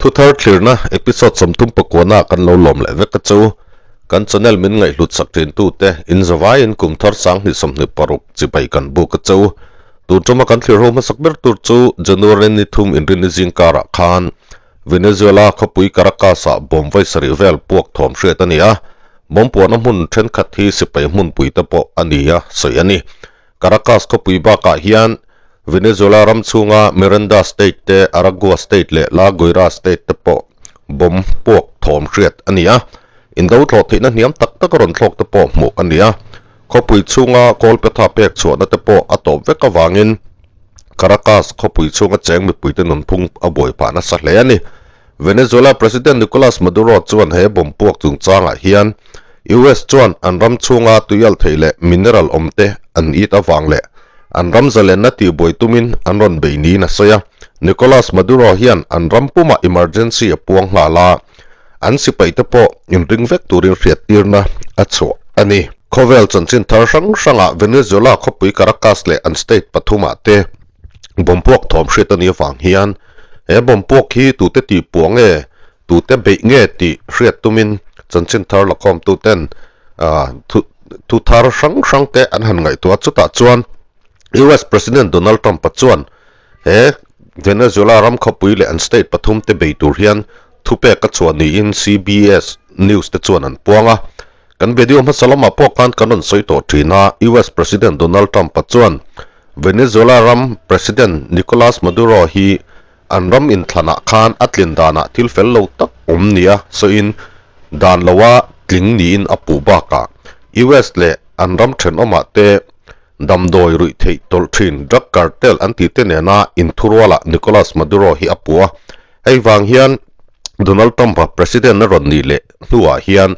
Thuthar thlirna episode 39 ah kan lo lawm leh vek a chu. Kan channel min ngaihhlut sak thin tute in zavaiin kum thar 2026 chibai kan buk a chu. Tun tuma kan thlir ho hmasak ber tur chu January ni thum inrinni zing karah khan Venezuela khawpui Caracas ah bawm vawi sarih vel puak thawm hriat a ni a, bawm puahna hmun thenkhat hi sipai hmunpui te pawh a ni a sawi a ni. Caracas khawpui bakah hian Venezuela ram chhunga Miranda State te, Aragua State leh La Guaira State te pawh bomb puak thawm hriat a ni a. Indo thlawh theihna hniam tak tak a rawn thlawk te pawh hmuh a ni a. Khawpui chhunga kawlpetha pek chhuahna te pawh a tawp vek avangin Caracas khawpui chhunga cheng mipuite nunphung a buai phah nasa hle a ni. Venezuela President Nicolas Maduro chuan he bomb puak chungchangah hian US chuan an ram chhunga tuial thei leh mineral awmte an it avang leh an ram zalenna tihbuai tumin an rawn bei niin a sawi a. Nicolas Maduro hian an ram pumah emergency a puang nghal a, an sipaite pawh inring vek turin hriattirna a chhuah a ni. Khawvel chanchin thar hrang hrangah Venezuela khawpui Caracas leh an state pathumah te bomb puak thawm hriat a nih avang hian he bomb puak hi tute tih puah nge, tute beih nge tih hriat tumin chanchin thar lakhawmtu ten thu thar hrang hrang te an han ngaihtuah a. Chutah chuan US President Donald Trump-a chuan he Venezuela ram khawpui leh an state pathum te bei tur hian thupek a chhuah niin CBS News te chuan an puang a. Kan video hmasa lamah pawh khan kan rawn sawi tawh thin a, US President Donald Trump-a chuan Venezuela ram President Nicolas Maduro hi an ram inthlanah khan a tlin danah thil fel lo tak awm nia sawiin dan loa tling niin a puh bakah US leh an ram thenawmah te damdawi ruih theih tawlh thin drug cartel an tihte nena inthurualah Nicolas Maduro hi a puh a. Hei vang hian Donald Trump-a President a rawn nih leh hnuah hian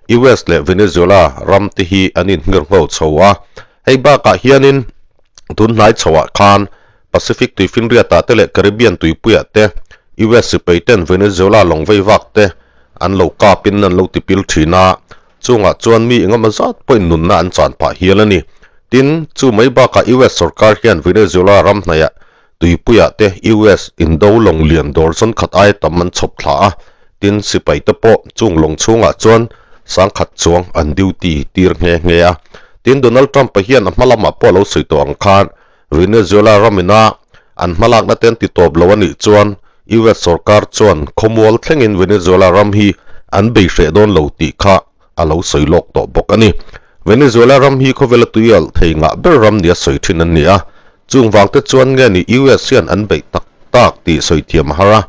US leh Venezuela ram te hi an inhngirngho chho a. Hei bakah hianin tun hnai chhoah khan Pacific tuifinriatah te leh Caribbean tuipuiah te US sipai ten Venezuela lawng vei vak te an lo kapin an lo tipil thin a, chungah chuan mi engemaw zat pawhin nunna an chan phah hial a ni. Tin, chu mai bakah US sorkar hian Venezuela ram hnaihah Tuipuiah te US indo lawng lian dawr zawn khat aia tam an chhawp thla a, tin sipai te pawh chung lawng chhungah chuan sangkhat chuang an duty tir nghe nghe a. Tin Donald Trump-a hian a hma lamah pawh a lo sawi tawh ang khan Venezuela ramina an hmalakna te an ti tawp lo a nih chuan US sorkar chuan khawmual thlengin Venezuela ram hi an bei hreh dawn lo tih kha a lo sawi lawk tawh bawk a ni. Venezuela ram hi khawvela tuialh thei ngah ber ram nia sawi thin an ni a, chung vang te chuan nge ni US hian an beih tak tak tih sawi thiam a har a.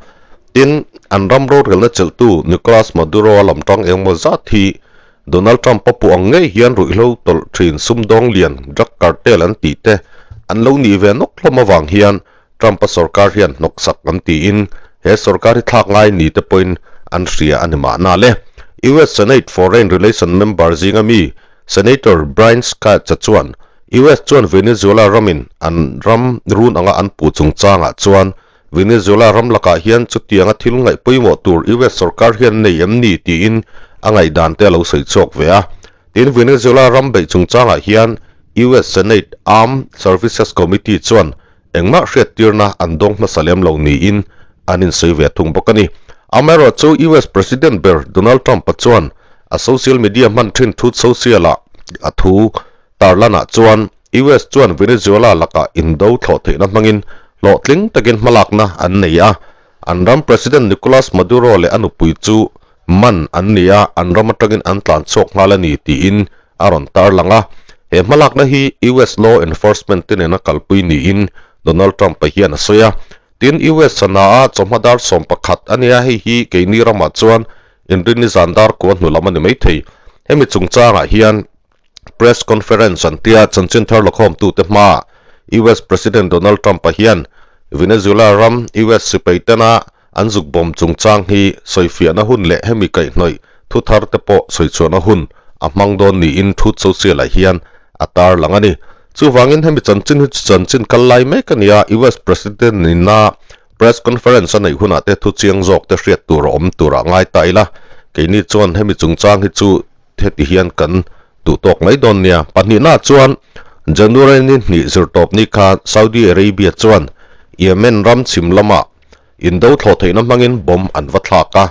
Tin, an ram rorelna chelhtu Nicolas Maduro a lam tang engmaw zat hi Donald Trump a puh ang ngei hian ruihhlo tawlh thin sumdawng lian drug cartel an tih te an lo nih ve nawk hlawm avang hian Trump-a sorkar hian hnawksak an tiin he sorkar hi thlak ngai ni te pawhin an hria a ni mahna le. US Senate Foreign Relation member zinga mi Senator Brian Schatz-a chuan US chuan Venezuela ramin an ram run anga an puh chungchangah chuan Venezuela ram lakah hian chutianga thil ngaih pawimawh tur US sorkar hian nei em ni tiin a ngaihdan te a lo sawi chhuak ve a. Tin, Venezuela ram beih chungchangah hian US Senate Armed Services Committee chuan engmah hriattirna an dawng hmasa lem lo niin an insawi ve thung bawk a ni. Amaherawhchu US President ber Donald Trump-a chuan a social media hman thin Truth Social-ah a thu tarlanah chuan US chuan Venezuela lakah indo thlawh theihna hmangin hlawhtling takin hmalakna an nei a, an ram President Nicolas Maduro leh a nupui chu man an ni a, an ram atangin an tlan chhuak nghal a ni tiin a rawn tarlang a. He hmalakna hi US law enforcement te nena kalpui niin Donald Trump-a hian a sawi a. Tin, US sana a chawhma dar 11 a nia, hei hi keini ramah chuan inrinni zan dar kua hnu lam a ni maithei. Hemi chungchangah hian press conference an tia chanchin thar lakhawmtute hmaah US President Donald Trump-a hian Venezuela ram US sipai tena An zuk bawm chungchang hi sawifiahna hun leh hemi kaihhnawih thu thar te pawh sawichhuahna hun a hmang dawn niin Truth Social-ah hian a tarlang a ni. Chuvangin hemi chanchin hi chu chanchin kal lai mek a ni a, US President ina press conference a neih hunah te thu chiang zawk te hriat tur a awm turah ngai ta ila, keini chuan hemi chungchang hi chu heti hian kan duh tawk mai dawn nia. Pahnihnaah chuan January ni hnih zirtawpni khan Saudi Arabia chuan Yemen ram chhim lamah. Indo thlawh theihna hmangin bomb an va thlak a.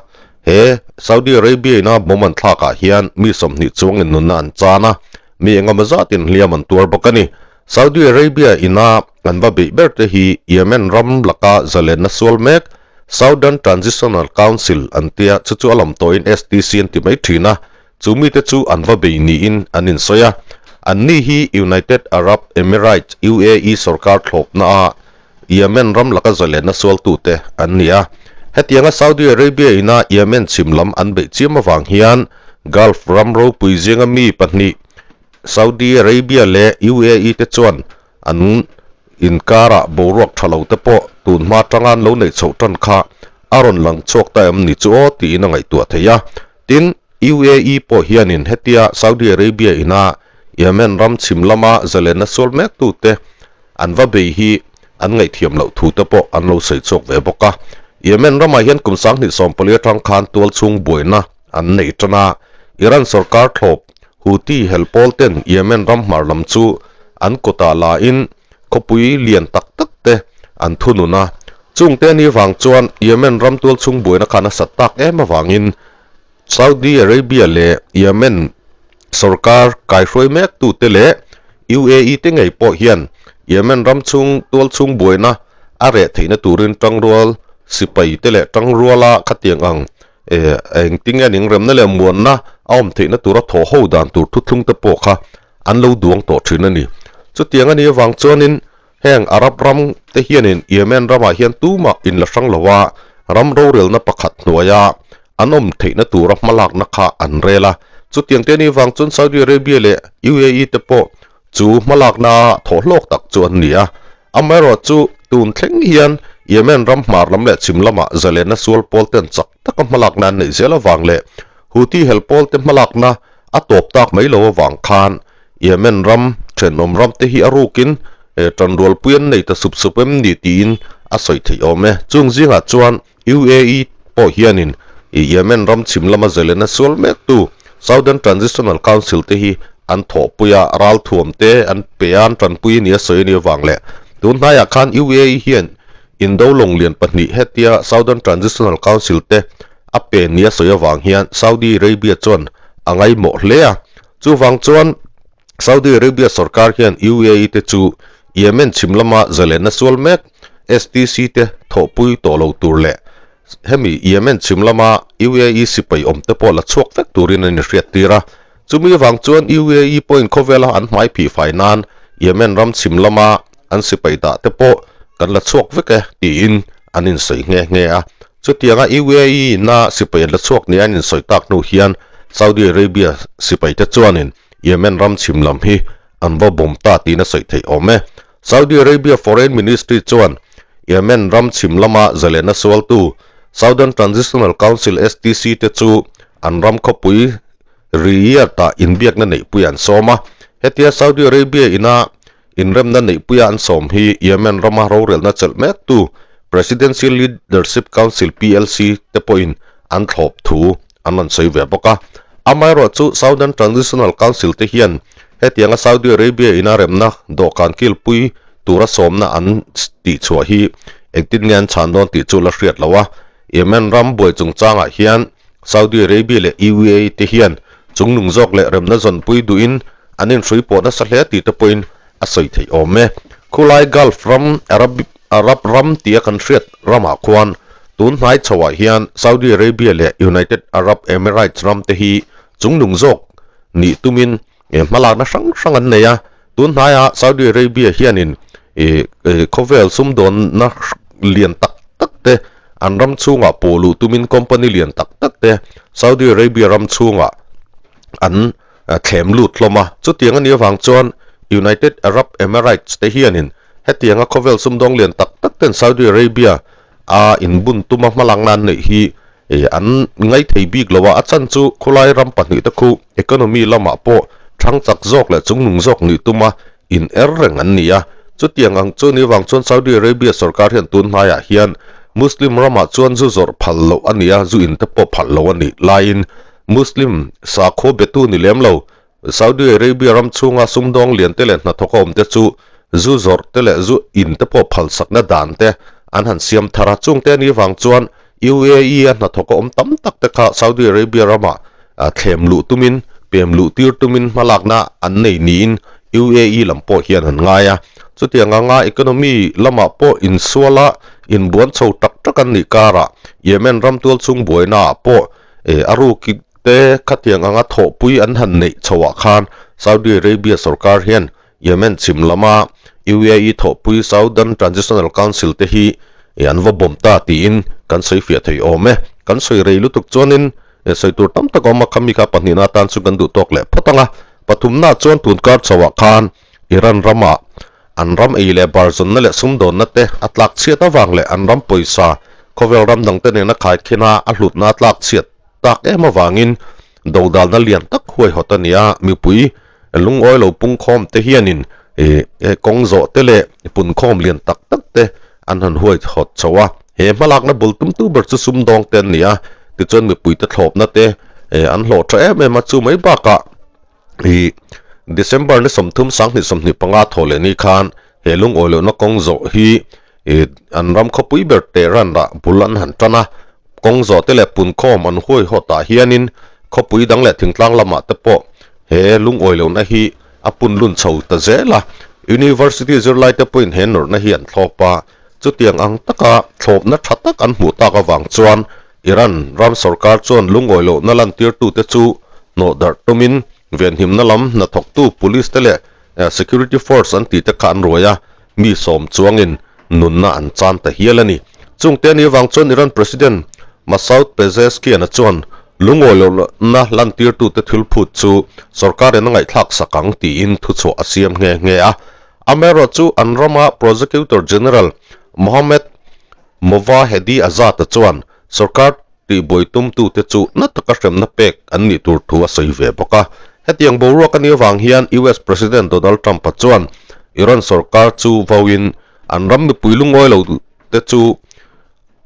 He Saudi Arabia ina bomb an thlakah hian mi 20 chuangin nunna an chan a, mi engemaw zatin hliam an tuar bawk a ni. Saudi Arabia ina an va beih ber te hi Yemen ram laka zalenna sual mek Southern Transitional Council an tia, chu chu a lam tawhin STC an ti mai thin a, chu mite chu an va bei niin an insawi a. Anni hi United Arab Emirates, UAE, sorkar thlawpna a Yemen ram laka zalenna sualtute an ni a. Hetianga Saudi Arabia ina Yemen chhim lam an beih chiam avang hian Gulf ram ropui zinga mi pahnih Saudi Arabia leh UAE te chuan an inkarah boruak tha lo te pawh tun hma atanga an lo neih chhoh tan kha a rawn lang chhuak ta em ni chu aw tiin a ngaihtuah thei a. Tin, UAE pawh hianin hetia Saudi Arabia ina Yemen ram chhim lama zalenna sual mektute an va bei hi an ngaihthiam loh thu te pawh an lo sawi chhuak ve bawk a. Yemen ramah hian kum 2014 atang khan tualchhung buaina an nei tan a, Iran sorkar thlawp Houthi hel pawl ten Yemen ram hmar lam chu an kutah lain khawpui lian tak tak te an thunun a. Chungte ni vang chuan Yemen ram tualchhung buaina khan a sat tak em avangin Saudi Arabia leh Yemen sorkar kaihruai mektute leh UAE te ngei pawh hian Yemen ram chhung tualchhung buaina a reh theihna turin tangrual sipai te leh tangruala khatiang ang engtin nge ning remna leh muanna a awm theihna tura thaw ho dan tur thuthlung te pawh kha an lo duang tawh thin a ni. Chutiang a nih avang chuanin Heng Arab ram te hianin Yemen ramah hian tumah in la hrang lo a, ram rorelna pakhat hnuaia an awm theihna tura hmalakna kha an rel a. Chutiang te ni vang chuan Saudi Arabia leh UAE te pawh chu hmalakna thawh hlawk tak chu an ni a. Amaherawhchu tun thleng hian Yemen ram hmar lam leh chhim lamah zalenna sual pawl ten chak taka hmalakna an neih zel avang leh Houthi hel pawl te hmalakna a tawp tak mai lo avang khan Yemen ram thenawm ram te hi a rukin tanrualpui an nei ta sup sup em ni tiin a sawi theih awm e. Chung zingah chuan UAE pawh hianin Yemen ram chhim lama zelena sual mektu Southern Transitional Council te hi an thawhpui a, ralthuam te an pe a, an tanpui a ni a sawi a nih avang leh tun hnaiah khan UAE hian Indo lawnglian pahnih hetia Southern Transitional Council te a pe ni a sawi avang hian Saudi Arabia chuan a ngaihmawh hle a. Chuvang chuan Saudi Arabia sorkar hian UAE te chu Yemen chhim lama zalenna sual mek STC te thawhpui tawh lo tur leh hemi Yemen chhim lama UAE sipai awm te pawh la chhuak vek turin an inhriat tir a. Chumi avang chuan UAE pawhin khawvela an hmai phih fai nan Yemen ram chhim lama an sipai dah te pawh kan la chhuak vek e tiin an insawi nghe nghe a. Chutianga UAE na sipai an la chhuak nia an insawi tak hnu hian Saudi Arabia sipai te chuanin Yemen ram chhim lam hi an va bawm ta tiin a sawi theih awm e. Saudi Arabia Foreign Ministry chuan Yemen ram chhim lama zalenna sualtu Southern Transitional Council, STC, te chu an ram khawpui Riyadh-ah inbiakna neihpui an sawm a. Hetia Saudi Arabia ina Inremna neihpuia an sawm hi Yemen rama rorelna chelh mektu Presidential Leadership Council, PLC, te pawhin an thlawp thu an rawn sawi ve bawk a. Amaherawhchu Southern Transitional Council te hian hetianga Saudi Arabia ina remna dawhkan kilpui tura sawmna an tihchhuah hi engtin nge an chhan dawn tih chu la hriat lo a. Yemen ram buai chungchangah hian Saudi Arabia leh UAE te hian chungnung zawk leh remna zawnpui duhin an inhrui pawh nasa hle tih te pawhin a sawi theih awm e. Khulai Gulf ram, Arab Arab ram tia kan hriat ramah khuan tun hnai chhoah hian Saudi Arabia leh United Arab Emirates ram te hi chungnung zawk nih tumin hmalakna hrang hrang an nei a. Tun hnaiah Saudi Arabia hianin khawvel sumdawnna lian tak tak te an ram chhungah pawh luh tumin company lian tak tak te Saudi Arabia ram chhungah an thlem lut hlawm a. Chutiang a nih avang chuan United Arab Emirates te hianin hetianga khawvel sumdawng lian tak tak ten Saudi Arabia a inbun tuma hmalakna an neih hi an ngai thei bik lo a. A chan chu khulai ram pahnih te khu economy lamah pawh thang chak zawk leh chungnung zawk nih tuma in er reng an ni a. Chutiang ang chu ni avang chuan Saudi Arabia sorkar hian tun hnaiah hian Muslim ramah chuan zu zawrh phal loh a ni a, zu in te pawh phal loh a nih laiin Muslim sakhaw betu ni lem lo, Saudi Arabia ram chhunga sumdawng lian te leh hnathawk a awm te chu zu zawrh te leh zu in te pawh phalsakna dan te an han siam thar a, chungte anih vang chuan UAE a hnathawk a awm tam tak te kha Saudi Arabia ramah thlem luh tumin, pem luh tir tumin hmalakna an nei niin UAE lam pawh hian an ngai a. Chutiang anga economy lamah pawh insuala inbuan chho tak tak an nih karah Yemen ram tualchhung buainaah pawh a ruki te khatiang anga thawhpui an han neih chhoah khan Saudi Arabia sorkar hian Yemen chhim lama UAE thawhpui Southern Transitional Council te hi an va bawm ta tiin kan sawi fiah thei awm e. Kan sawi rei lutuk chuanin sawi tur tam tak a awm a, khami kha pahnihna atan chu kan duh tawk leh phawt ang a. Pathumna chuan tun kar chhoah khan Iran rama an ram ei leh bar zawnna leh sumdawnna te a tlak chhiat avang leh an ram pawisa khawvel ram dangte nena khaikhin a a hlutna a tlak chhiat tak em avangin dodalna lian tak huaihawt a ni a, mipui Lungawi lo pungkhawm te hianin kawng zawh te leh punkhawm lian tak tak te an han huai hawt chho a. He hmalakna bul tumtu ber chu sumdawng te an ni a, tichuan mipuite thlawpna te an hlawh tha em em a, chu mai bakah December ni 30 2025 thawh leh ni khan he lungawi lohna kawng zawh hi an ram khawpui ber Tehran ah bul an han tan a, kawng zawh te leh punkhawm an huai hawt ah hianin khawpui dang leh thingtlang lamah te pawh he lungawi lohna hi a pun lun chho ta zel a, University zirlai te pawhin he nawrhna hi an thlawp a, chutiang ang taka thlawpna tha tak an hmuh tak avang chuan Iran ram sorkar chuan lungawi lohna lantirtute chu hnawh darh tumin venhimna lam hnathawktu police te leh Security force an tih te kha an ruai a, mi sawm chuangin nunna an chan ta hial a ni. Chungte anih avang chuan Iran President Masoud Pezeshkian-a chuan lungawi lohna lantirtute thil phut chu sorkarin a ngaihthlak sak ang tiin thuchhuah a siam nghe nghe a. Amaherawhchu an rama Prosecutor General Mohammad Movahedi Azad-a chuan sorkar tihbuai tumtute chu na taka hremna pek an nih tur thu a sawi ve bawk a. Hetiang boruak a nih avang hian US President Donald Trump-a chuan Iran sorkar chu vauin an ram mipui lungawi lo te chu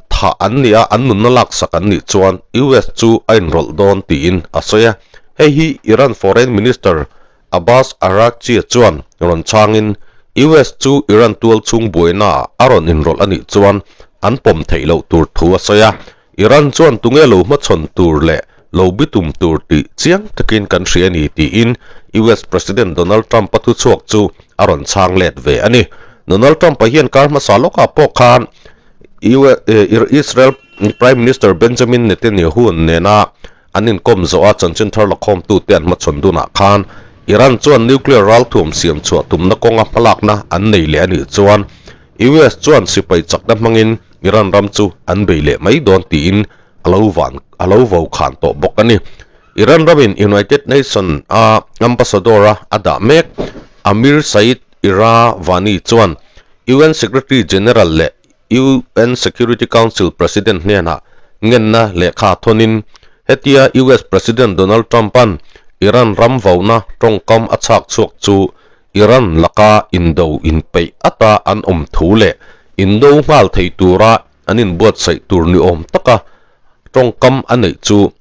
thah an nih a, an nunna laksak an nih chuan US chu a inrawlh dawn tiin a sawi a. Hei hi Iran Foreign Minister Abbas Araghchi-a chuan rawn chhangin US chu Iran tual chhung buainaah a rawn inrawlh a nih chuan an pawm theih loh tur thu a sawi a. Iran chuan tunge lo hmachhawn tur leh lo bitum tur tih chiang takin kan hria a ni tiin US President Donald Trump-a thuchhuak chu a rawn chhang let ve a ni. Donald Trump-a hian kar hmasa lawkah pawh khan Israel Prime Minister Benjamin Netanyahu nena An inkawm zawh a chanchin thar lakhawmtute an hmachhawn dunah khan Iran chuan nuclear ralthuam siam chhuah tumna kawnga hmalakna an nei leh a nih chuan US chuan sipai chakna hmangin Iran ram chu an bei leh mai dawn tiin a lo van a lo vo khan tawh bawk a ni. Iran ramin United Nation a ambassador a a dah mek Amir Saeed Iravani chuan UN Secretary General leh UN Security Council President hnenah ngenna lehkha thawnin hetia US President Donald Trump-a'n Iran ram vauna tawngkam a chhak chhuak chu Iran laka indo inpeih ata an awm thu leh indo nghal thei tura an inbuatsaih tur ni awm taka tawngkam a neih chu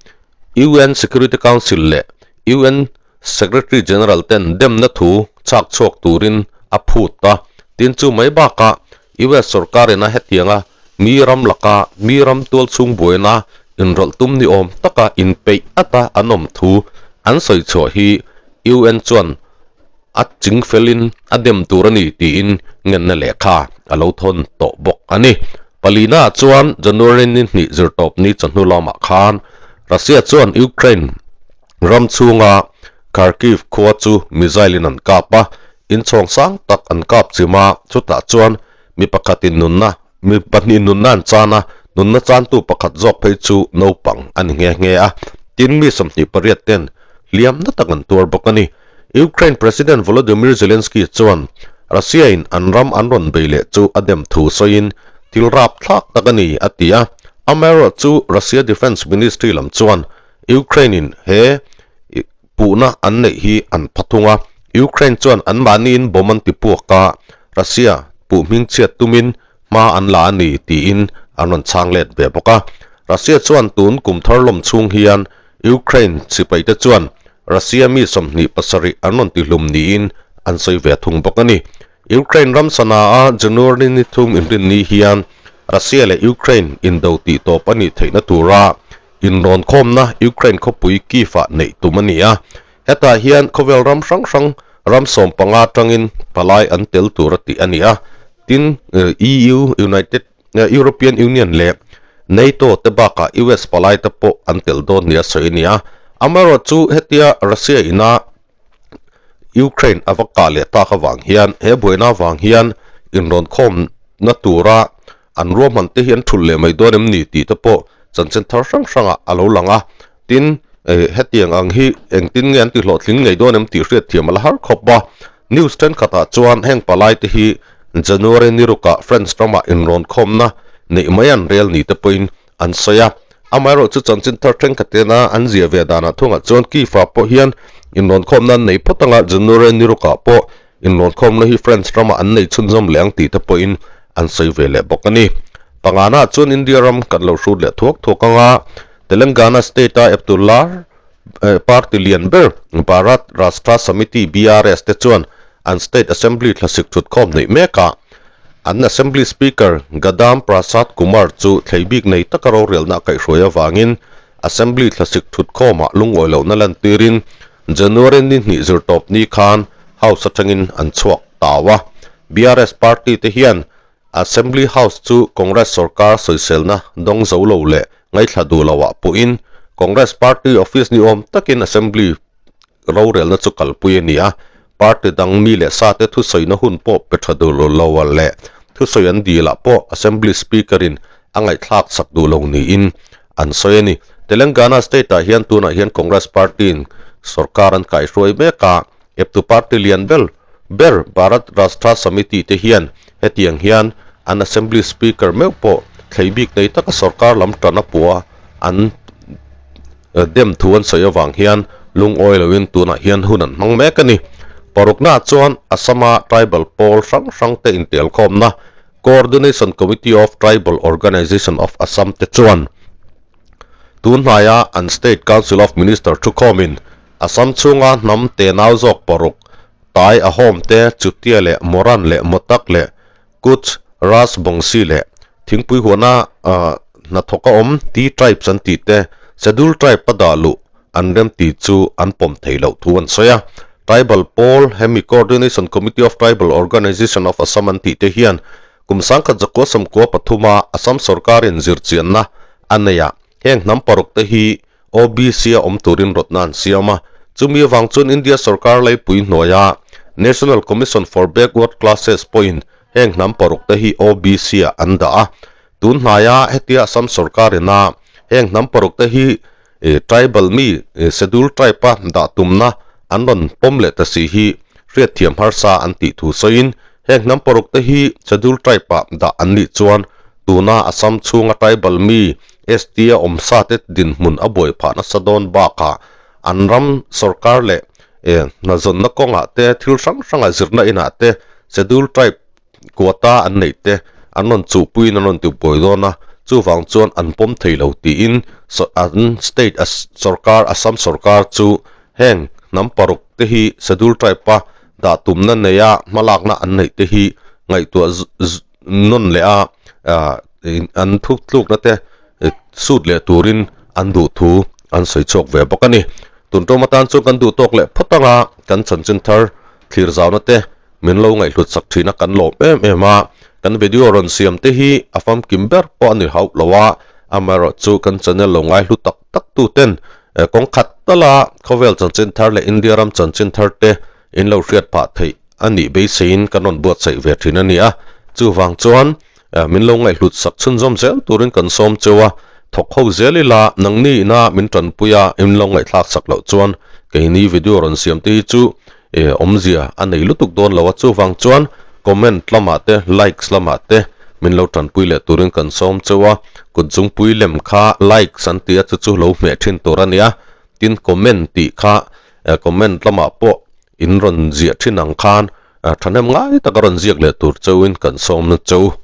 UN Security Council leh UN Secretary General ten demna thu chhak chhuak turin a phut a, tin chu mai bakah US sorkarin a hetianga mi ram laka mi ram tual chhung buaina inrawlh tum ni awm taka inpeih ata an awm thu an sawi chhuah hi UN chuan a ching felin a dem tur a ni tiin ngenna lehkha a lo thawn tawh bawk a ni. Palina chuan January ni hnih zirtawpni chawhnu lamah khan Russia chuan Ukraine Ram chhunga Kharkiv khua chu missile in an kap a, inchhawng sang tak an kap chim a, chutah chuan mi pakhatin nunna, mi pahnih nunna an chan a, nunna chantu pakhat zawk phei chu naupang a ni nghe nghe a, tin mi 28 ten hliamna tak an tuar bawk a ni. Ukraine President Volodymyr Zelensky chuan Russia in an ram an rawn bei leh chu a dem thu sawiin thil rapthlak tak a ni a ti a, amaherawhchu Russia Defence Ministry lam chuan Ukraine in he puhna an neih hi an pha thung a, Ukraine chuan anmahniin bomb an ti puak a, Russia puh hmingchhiat tumin hma an la a ni tiin an rawn chhang let ve bawk a. Russia chuan tun kum thar lawm chhung hian Ukraine sipaite chuan Russia mi 27 an rawn tihlum niin an sawi ve thung bawk a ni. Ukraine ram sana a January ni thum inrinni hian. Russia leh Ukraine indo tih tawp a nih theihna tura inrawnkhawmna Ukraine khawpui Kyiv-ah neih tum a ni a. Hetah hian khawvel ram hrang hrang ram 15 atangin palai an tel tur a tih a ni a. Tin, EU, United European Union leh NATO te bakah US palai te pawh an tel dawn nia sawi a ni a. Amaherawhchu hetia Russia ina Ukraine a va kah leh tak avang hian he buaina avang hian inrawnkhawmna tura an ruahman te hi an thulh leh mai dawn em ni tih te pawh chanchin thar hrang hrangah a lo lang a. Tin, hetiang ang hi engtin nge an tihlawhtling ngei dawn em tih hriatthiam a la har khawp a. News thenkhatah chuan heng palai te hi January ni rukah France ramah inrawnkhawmna neih mai an rel ni te pawhin an sawi a. Amaherawhchu chanchin thar thenkhatena an ziah ve danah thungah chuan Kyiv-ah pawh hian inrawnkhawmna an nei phawt anga January ni rukah pawh inrawnkhawmna hi France ramah an nei chhunzawm leh ang tih te pawhin an sawi ve leh bawk a ni. Pangana chuan India ram kan lo hrut leh thuak thuak anga Telangana state-a eptu lar party lian ber Bharat Rashtra Samiti, BRS, te chuan an state assembly thlasik thutkhawm neih mekah an assembly speaker Gadam Prasad Kumar chu thlei bik nei taka rorelna a kaihhruai avangin assembly thlasik thutkhawmah lungawi lohna lantirin January ni hnih zirtawpni khan house atangin an chhuak tau a. BRS party te hian Assembly House chu Congress sorkar sawiselna dawng zo lo leh ngaithla duh loah pawhin Congress party office ni awm takin Assembly rorelna chu kalpui a ni a, party dang mi leh sate thusawina hun pawh pe tha duh lo leh thusawi an dilah pawh Assembly Speaker-in a ngaihthlak sak duh lo niin an sawi a ni. Telangana state-ah hian tunah hian Congress party-in sorkar an kaihruai mek a, Eptu party lian ber ber Bharat Rashtra Samiti te hian hetiang hian an Assembly Speaker meuh pawh thlei bik nei taka sorkar lam tan a pua an dem thu an sawi avang hian lungawi loin tunah hian hun an hmang mek a ni. Paruknaah chuan Assam-a tribal pawl hrang hrang te intelkhawmna Coordination Committee of Tribal Organisation of Assam te chuan tun hnaia an State Council of Minister thukhawmin Assam chhunga hnam tenau zawk paruk, Tai Ahom te, Chutia leh Moran leh Motak leh Kuch, Ras Bongsi leh Thingpui huana hnathawk a awm Tea Tribes an tih te, Schedule Tribe a dah luh an remti chu an pawm thei loh thu an sawi a. Tribal pawl, hemi Coordination Committee of Tribal Organisation of Assam an tih te hian kum 1993 a Assam sorkarin zirchianna a nei a, heng hnam paruk te hi OBC a awm turin rawtna an siam a, chumi avang chuan India sorkar leipui hnuaia National Commission for Backward Classes pawhin heng hnam paruk te hi OBC ah an dah a. Tun hnaia hetia Assam sorkar ina heng hnam paruk te hi tribal mi schedule tribe a dah tumna an rawn pawm leh ta si hi hriatthiam harsa an tih thu sawiin heng hnam paruk te hi schedule tribe ah dah an nih chuan tuna Assam chhunga tribal mi ST a awm sa te dinhmun a buai phah nasa dawn bakah an ram sorkar leh hnazawnna kawngah te thil hrang hranga zirna inah te schedule tribe quota an neih te an rawn chuhpuiin an rawn tibuai dawn a, chuvang chuan an pawm thei lo tiin an state sorkar Assam sorkar chu heng hnam paruk te hi schedule tribe a dah tumna neia hmalakna an neih te hi ngaihtuah nawn leh a an thutlukna te sut leh turin an duh thu an sawi chhuak ve bawk a ni. Tun tawm atan chuan kan duh tawk leh phawt anga kan chanchin thar thlir zauna te min lo ngaihhlut sak thin a kan lawm em em a, kan video rawn siam te hi a famkim ber pawh a ni hauh lo a, amaherawhchu kan channel lo ngaihlu tak tak tu ten kawng khat tala khawvel chanchin thar leh India ram chanchin thar te in lo hriat phah theih a nih beiseiin kan rawn buatsaih ve thin a ni a, chuvang chuan min lo ngaihhlut sak chhunzawm zel turin kan sawm cheu a, thawk ho zel ila nangni ina min tanpui a in lo ngaihthlak sak loh chuan keini video rawn siam te hi chu awmzia a nei lutuk dawn lo a, chuvang chuan comment lamah te likes lamah te min lo tanpui leh turin kan sawm cheu a, kut zungpui lem kha likes an ti a chu chu lo hmeh thin tur a ni a, tin comment tih kha comment lamah pawh in rawn ziah thin ang khan thahnem ngai taka rawn ziak leh tur chauhin kan sawm na cheu.